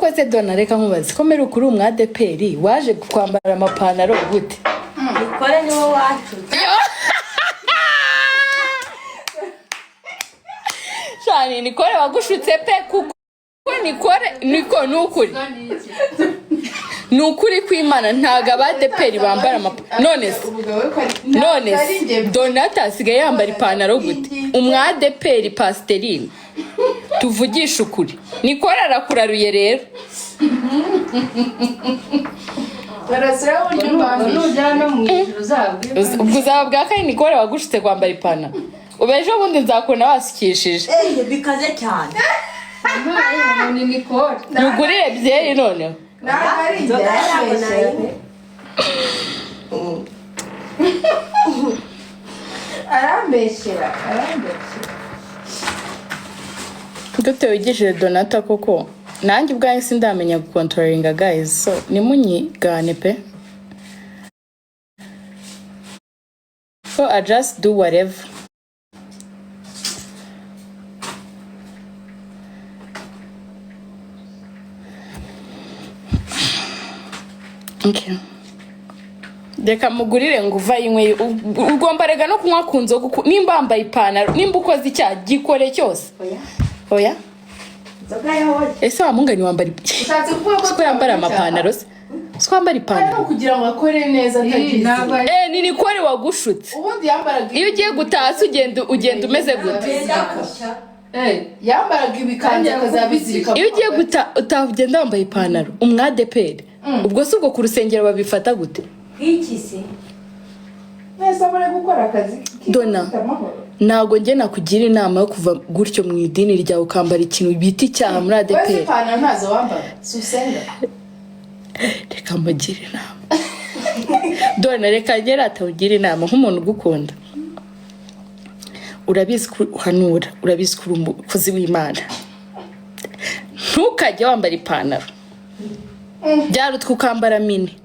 Ahubwo se Dona, reka nkubaze, ko mbere kuri umwadeperi waje kwambara amapantaro gute? Nikore niwe wacu. Shani, Nikore wagushutse pe, kuko Nikore niko ni ukuri, ni ukuri kw'Imana, ntago abadeperi bambara amapantaro. None se, none se Donata asigaye yambara ipantaro gute? Umwadeperi pasiterine, tuvugishe ukuri, Nikore arakuraruye rero. Barasira uburyo Ubwo nugera no mu ijuru uzabwire. Ubwo uzaba bwa kane Nikore wagushutse kwambara ipantaro. Ubu ejo bundi nzakubona wasukishije. Eh, bikaze cyane. Ntayo ni Nikore. Ntugurire byeri noneho. Ntabwo ari njye. Inzoga ntabwo nayinywa. Arambeshyera, arambeshyera. Gute wigishije Donata koko? Nanjye ubwanjye sindamenya gukontrolinga, guys, so nimunyigane pe, so I just do whatever. Okay. Reka mugurire ngo uva yinywe. Ugomba rega no kunywa ku nzoga nimba wambaye ipantaro, nimba ukoze icyaha gikore cyose. Oya. Oya. Inzoga yahoze. Ese wa mungani wambara Ushatse kuvuga ko siko yambara amapantaro se? Siko wambara Ari ipantaro? ukugira ngo akore neza atagize. Ntabwo ari. Eh, ni Nikore wagushutse. Ubundi yambaraga Iyo ugiye gutaha se ugenda umeze gute? Eh, yambaraga ibikanzu akazabizirika. Iyo ugiye gutaha ugenda wambaye ipantaro, umwadeperi, ubwo si ubwo ku rusengero babifata gute? Nk'iki se? Mwese muri gukora akazi Dona. kifite amahoro. Ntabwo njye nakugira inama yo kuva gutyo mu idini ryawe ukambara ikintu bita icyaha muri Wese ADEPR. ipantaro ntazo wambara, si usenga? Reka mugire inama, Dona, reka ngere atawugira inama nk'umuntu ugukunda. Urabizi ko uhanura, urabizi ko uri umukozi w'Imana. Ntukajye wambara ipantaro, byarutwa ukambara mini.